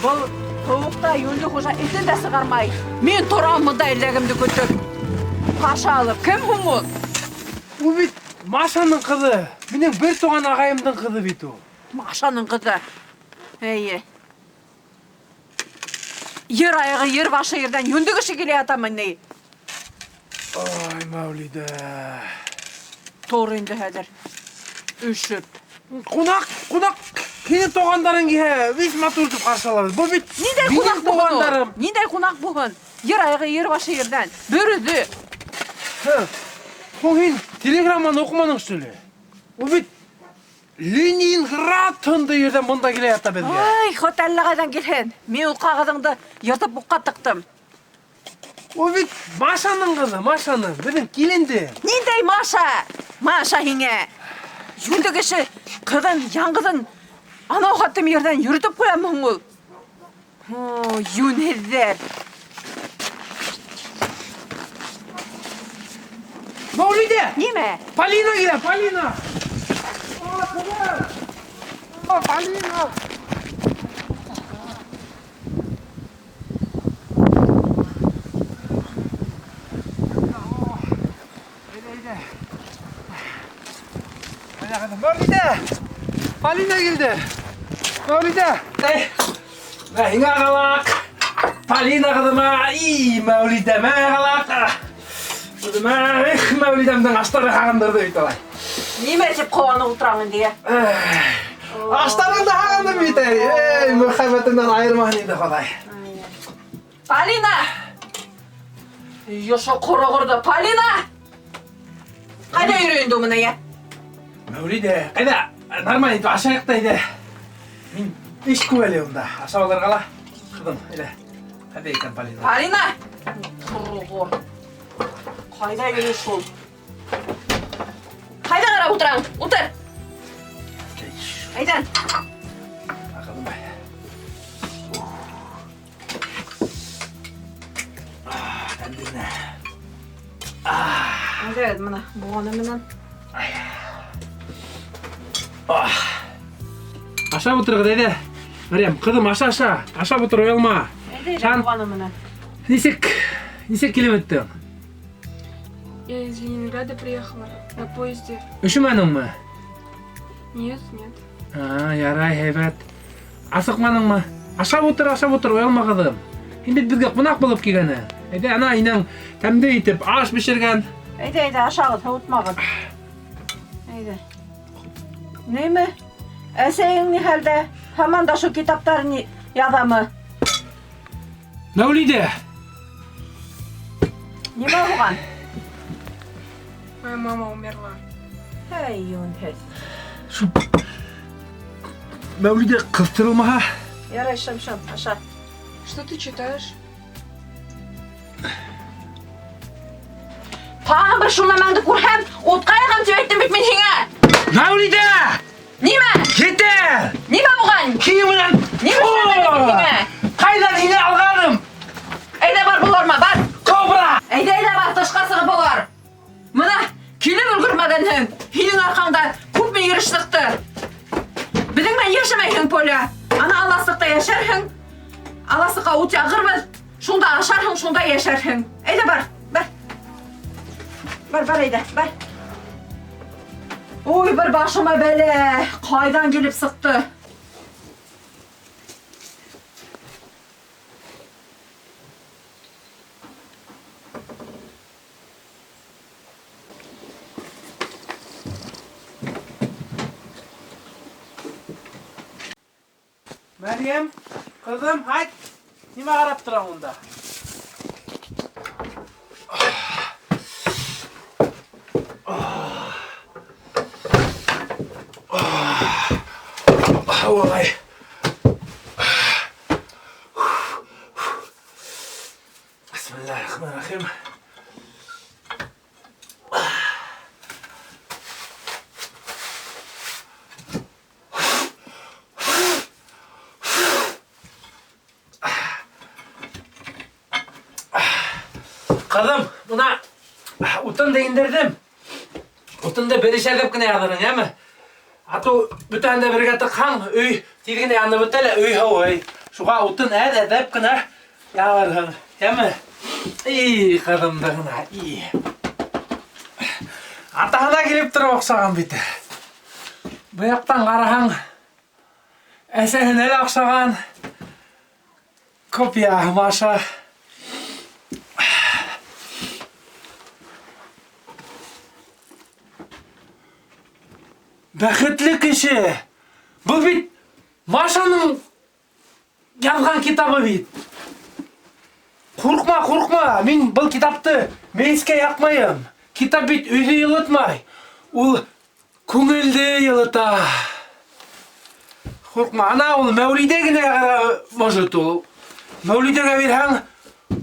Был һыуыҡта йүнле хужа этен дә сығармай. Мин торам бында эләгемде көтөп. Ҡаршы алып. Кем һуң ул? Ул бит Машаның ҡыҙы. Минең бер туған ағайымдың ҡыҙы бит ул. Машаның ҡыҙы. Эйе. Ер аяғы, ер башы ерҙән йүнле кеше килә ятамы ни? Ай, Мәүлидә. Тор инде хәҙер. Өшөп. Ҡунаҡ, ҡунаҡ, һинең туғандарың килһә, бик матур итеп ҡаршы алабыҙ. Был бит Ниндәй минең ҡунаҡ булһын ул? туғандарым. Ниндәй ҡунаҡ булһын? Ер аяғы, ер башы ерҙән. Бер үҙе. Һуң һин телеграмманы уҡыманың, что ли? Ул бит Ленинград һынды ерҙән бында килә ята беҙгә. Ай, хот әллә ҡайҙан килһен. Мин ул ҡағыҙыңды йыртып уҡҡа тыҡтым. Ул бит Машаның ҡыҙы, Машаның, беҙҙең киленде. Ниндәй Маша? Маша һиңә. Йүнле кеше ҡыҙын, яңғыҙын анау хаттым ерҙән йөрөтөп ҡуямы һуң ул? О, йүнһеҙҙәр. Мәүлидә! Нимә? Полина килә, Полина! О, ҡыҙым! О, Полина! Әйҙә, әйҙә. Әйҙә, ҡыҙым. Мәүлидә! Полина килде. Мәүлидә! Эй, мә, һиңә ҡалаҡ. Полина ҡыҙыма, и, Мәүлидәмә ҡалаҡ. Ҡыҙыма, эх, Мәүлидәмдең аштары һағындырҙы бит алай. Нимә тип ҡыуанып ултыраң инде? Аштарыңды һағындым бит, эй. Эй, мөхәббәтеңдән айырмаһын инде Хоҙай. Полина! Йошо ҡороғорҙо. Полина! Ҡайҙа йөрөй инде ул менән, йә? Мәүлидә, ҡайҙа? Нормально итеп ашайыҡ та әйҙә. Мин эш күп әле унда. Ашап алырға ла. Ҡыҙым, әйҙә. Ҡайҙа икән Полина? Полина! Ҡороғор. Ҡайҙа йөрөй шул? Ҡайҙа ҡарап ултыраң? Ултыр. Әйҙә. Ҡыҙым. Тәмле. Әйҙә, бына буғаны менән. Ашап ултырығыҙ, әйҙә. Мәрйәм, ҡыҙым, аша, аша. Ашап ултыр, оялма. Әйҙә, әйҙә, Шан. буғаны менән. Нисек, нисек килеп еттең? Я из Ленинграда приехала на поезде. Өшөмәнеңме? Нет, нет. А, ярай, һәйбәт. Асыҡманыңмы? Ашап ултыр, ашап ултыр, оялма, ҡыҙым. Һин бит беҙгә ҡунаҡ булып килгәнең. Әйҙә, ана инәң тәмле итеп аш бешергән. Әйҙә, әйҙә, ашағыҙ, һыуытмағыҙ. Әйҙә. Нимә? Әсәйең ни хәлдә? Һаман да шул китаптарын яҙамы? Мәүлидә! Нимә булған? Моя мама умерла. Эй, йүнһеҙ. Шул Мәүлидә ҡыҫтырылмаһа. Ярай, шым, шым, аша. Что ты читаешь? Тағын бер шул нәмәңде күрһәм, утҡа яғам тип әйттем бит мин һиңә. Мәүлидә! Нимә? Етер! Нимә булған? Һинең менән! Нимә эшләнең мин һиңә? Ҡайҙан һине алғаным? Әйҙә бар буларма, бар. Кобра! Әйҙә, әйҙә бар, тышҡа сығып булар. Мына, килеп өлгөрмәгәнһең. Һинең арҡаңда күпме ер сыҡты. Беҙҙең менән йәшәмәйһең, Поля. Ана аласыҡта йәшәрһең. Аласыҡҡа ут яғырбыҙ. Шунда ашарһың, шунда йәшәрһең. Әйҙә бар, бар. Бар, бар, әйҙә, бар. Ой, бер башыма бәлә. Ҡайҙан килеп сыҡты? Мәрйәм, ҡыҙым, һайт. Нимә ҡарап тораң унда? Ой. Бисмиллахиррахманиррахим. Ҡыҙым, бына утынды индерҙем. Утынды берешәрләп кенә яҙырың, йәме? Ату бөтәһен дә бергә тыҡһаң, өй тиҙ генә янып бөтә лә, өй һыуый. Шуға утын әҙ әҙәп кенә яғырһың. Яме? И, ҡыҙымды ғына, и. Атаһына килеп тороп оҡшаған бит. Быяҡтан ҡараһаң, әсәһенә лә оҡшаған. Копия Маша. Бәхетле кеше! Был бит Машаның яҙған китабы бит. Ҡурҡма, ҡурҡма, мин был китапты мейескә яҡмайым. Китап бит өйҙө йылытмай. Ул күңелде йылыта. Ҡурҡма, ана ул Мәүлидә генә может ул. Мәүлидәгә бирһәң,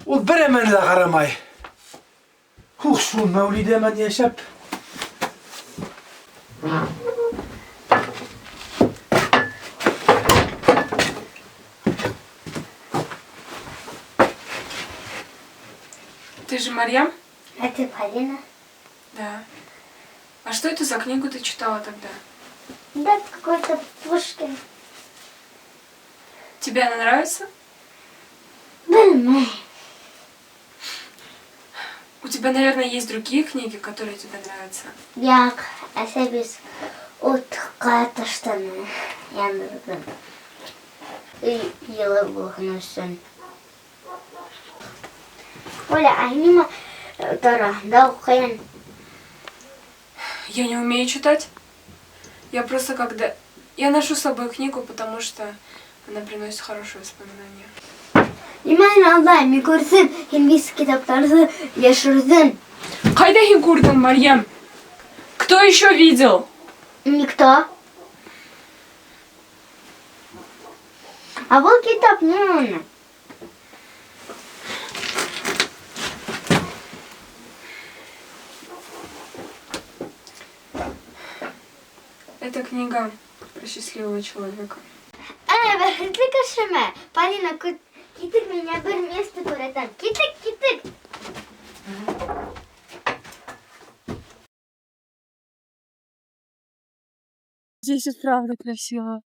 ул бер әмәне лә ҡарамай. Ух, шул Мәүлидә менән йәшәп. Ты же Марьям? А ты Полина? Да. А что это за книгу ты читала тогда? Да, это какой-то Пушкин. Тебе она нравится? Блин, У тебя, наверное, есть другие книги, которые тебе нравятся. Юҡ, әсәй утҡа ташланы яндырҙым. Өй йылы булһын өсөн. Оля, ә нимә тураһында уҡыйың? Я не умею читать. Я просто когда... Я ношу с собой книгу, потому что она приносит хорошие воспоминания. Нимә һин алдайың? Мин күрҙем, һин весь китаптарҙы йәшерҙең. Ҡайҙа һин күрҙең, Марьям? Кто еще видел? Никто. А был китап нимә уны? Это книга про счастливого человека. Ә, бәхетле кешеме? Полина, киттек мин бер место күрһәтәм. Киттек, киттек. Здесь и правда красиво.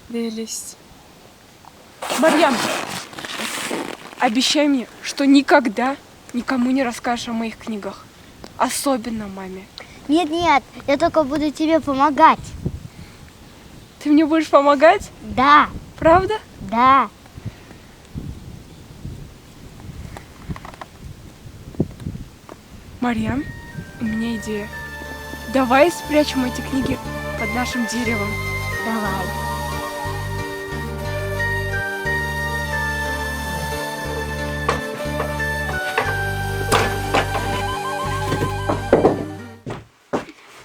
Прелесть. Марьям, обещай мне, что никогда никому не расскажешь о моих книгах. Особенно маме. Нет, нет, я только буду тебе помогать. Ты мне будешь помогать? Да, Правда? да. Марьям, у меня идея. Давай спрячем эти книги под нашим деревом. Давай.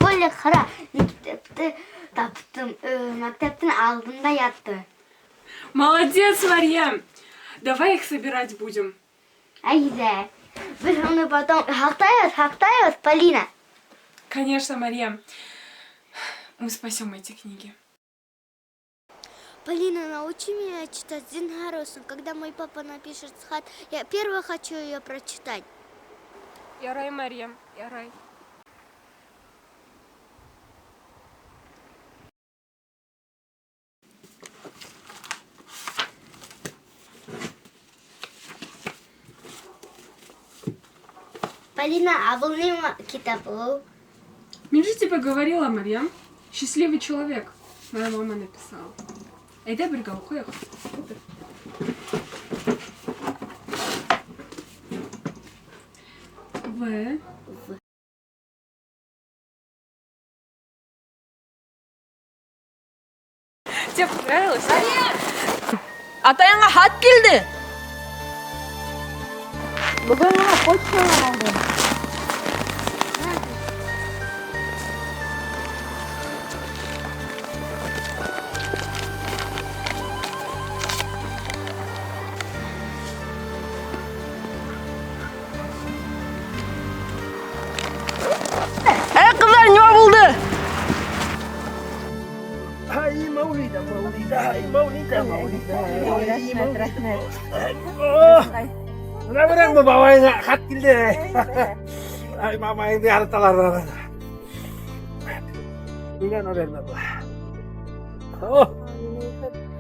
Оля, ҡара, мин китапты таптым. Мәктәптең алдында ятты. Молодец, Марьям! Давай их собирать будем. Әйҙә. Беҙ уны потом һаҡлайбыҙ, һаҡлайбыҙ, Полина. Конечно, Марьям. Мы спасем эти книги. Полина, научи меня читать зинһар өсөн. Когда мой папа напишет хат, я первый хочу ее прочитать. Ярай, Марьям, ярай. Полина, а был нимә китап ул? Мин же тебе говорила, Марьям. Счастливый человек. Моя мама написала. Әйҙә бергә уҡыйыҡ. В. В. Тебе понравилось? Атайыңа хат килде. Бөгөн генә почтанан алдым. Ә, ҡыҙҙар, нимә булды? Ай, Мәүлидә, Мәүлидә, ай, Мәүлидә, Мәүлидә. Рәхмәт, рәхмәт. Бына күрәңме, бабайыңа хат килде. Ай, мамайыңды яраталар. Дигән наверное, был. О,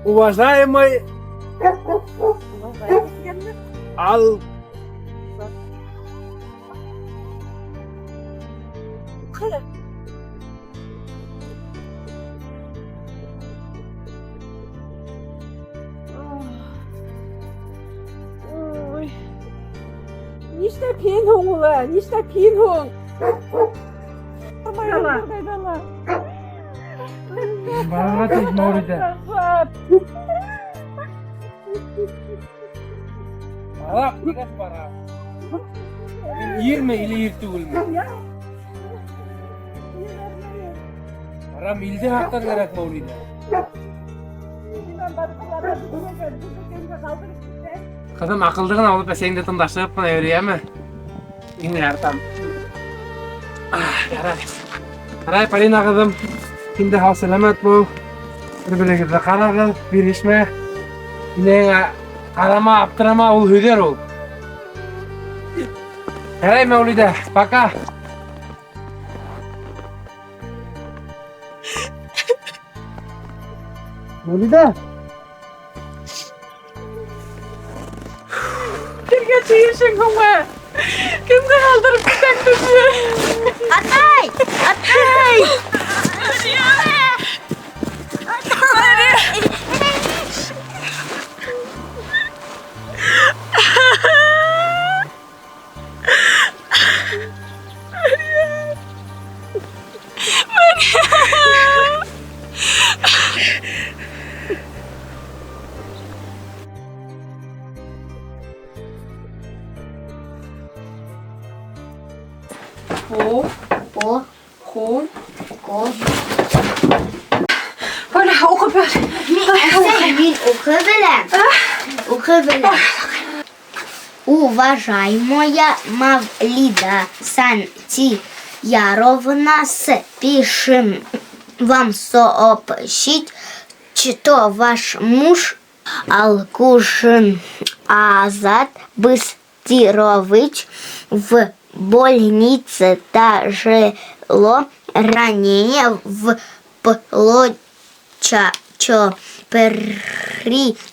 уважаемый Ал. Ой. Нишләп һин һуң, улы? Нишләп һин һуң? Барырға тейеш Мәүлиҙә. Бара, тигәс бара. Мин ирме или ир түгелме? Барам, илде һаҡлар кәрәк, Мәүлиҙә. Ҡыҙым, аҡылды ғына булып, әсәйеңде тыңдашып ҡына йөрөй, әме? Мин яратам. Ярай. Ярай, Полина ҡыҙым, һин дә һау-сәләмәт бул. Бер-берегеҙҙе ҡарағыҙ, бирешмә. Инәңә ҡарама, аптырама, ул һөҙәр ул. Ярай, Мәүлиҙә, пока. Мәүлиҙә! Кемгә тейешең һуң, ә? Кемгә ҡалдырып китәң беҙҙе? Атай! Атай! По, По, ху. ко. Поля, уҡып бер. Әсәй, мин уҡый беләм. Уҡый беләм. Уважаемая Мавлида Сантьяровна, спешим вам сообщить, что ваш муж Алкушин Азат Быстирович в больнице тяжело ранение в плечо, принесем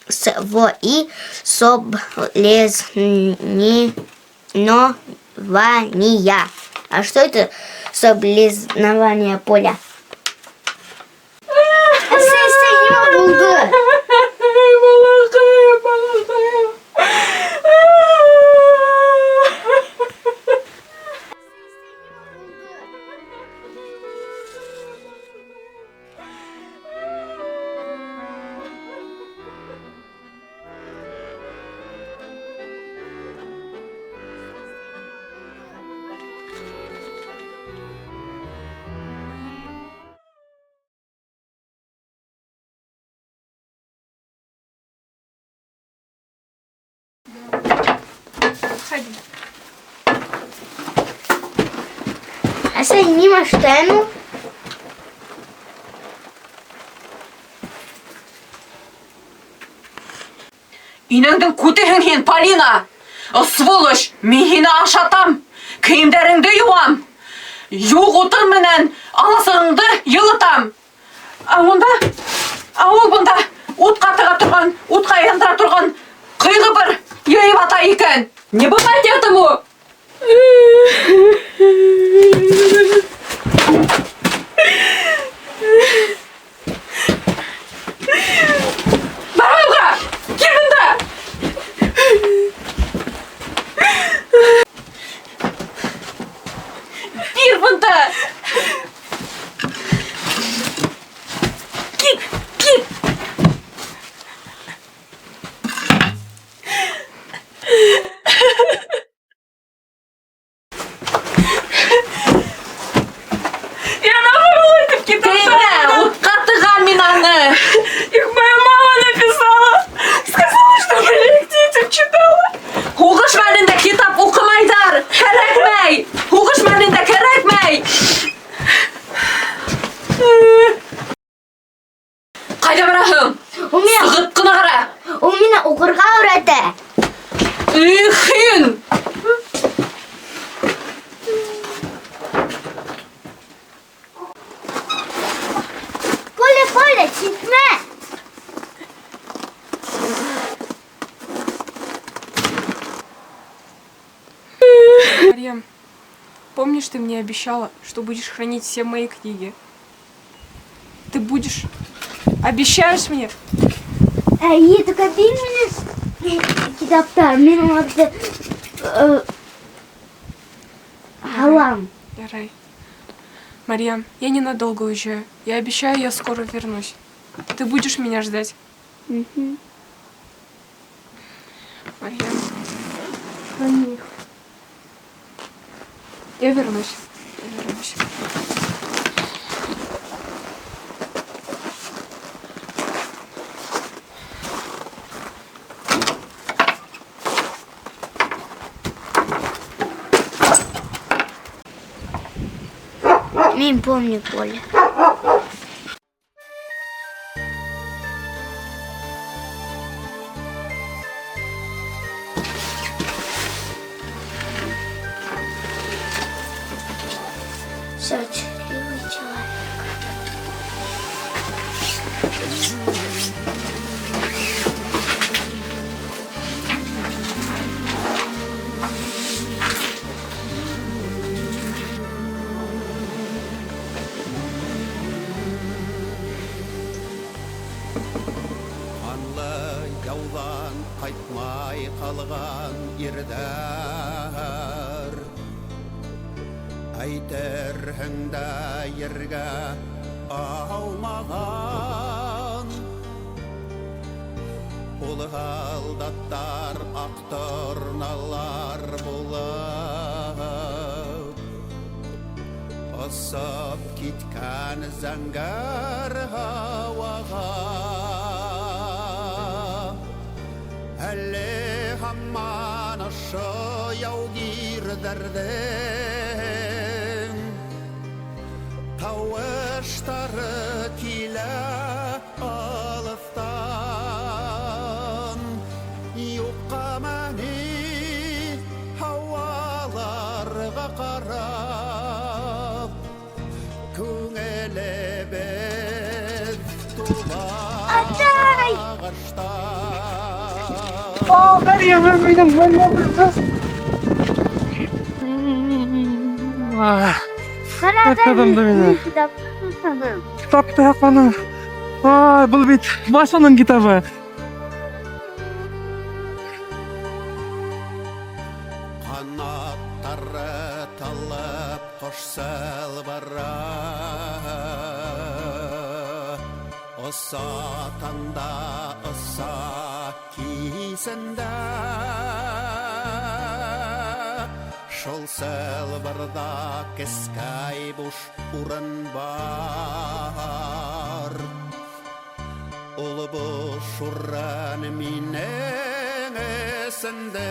свои соболезнования. А что это соболезнование, Поля? Әсәй, әсәй, нимә булды? Балаҡайым, балаҡайым. Ходи. Әсәй, нимә эшләне ул? Инәңдең күтеһең һин, Полина! Сволочь, мин һине ашатам, кейемдәреңде йыуам, юҡ утын менән аласығыңды йылытам. Ә унда, ә ул бында утҡа тыға торған, утҡа яндыра торған ҡыйғы бер йыйып ата икән. Не бывает этому! Бар уға! Кил бында! Бир бында! Кит! Кит! Я наоборот итеп китеп Теймә, утҡа тығам мин аны! Их моя мама написала. Сказала, чтобы я их детям читала. Һуғыш мәлендә китап уҡымайҙар! Кәрәкмәй! Һуғыш мәлендә кәрәкмәй! Ҡайҙа бараһың? Ул мине, Сығып ҡына ҡара! ул мине уҡырға өйрәтә. Их, һин! Поля, Поля, китмә. Помнишь, ты мне обещала, что будешь хранить все мои книги? Ты будешь? Обещаешь мне? Әйе, только бир мине китаптар, мин уларҙы һалам. Ярай. Марьям, я ненадолго уезжаю. Я обещаю, я скоро вернусь. Ты будешь меня ждать? Угу. Марьям, Конечно. я вернусь. Я вернусь. Мин помню поле. Счастливый человек. Ҡанлы яуҙан ҡайтмай ҡалған ирҙәр Әйтерһең дә ергә аумаған. Ул һалдаттар аҡ торналар булып Осоп киткән зәңгәр һауаға. Әле һаман ошо яугирҙәрҙең тауыштары килә алыҫтан. Юҡҡамы ни һауаларға ҡарап күңелебеҙ тула Атай! ағыштан. Мәрйәм, минең Мәрйәм. Ҡара, Китабымды мине. Китап. Китапты һаҡланы. Ай, был бит Машаның китабы. Ҡанаттары талып ҡош сылбыры Оса таңда, оса кисендә. Шул сылбырҙа кескәй буш урын бар. Ул буш урын минең эсендә.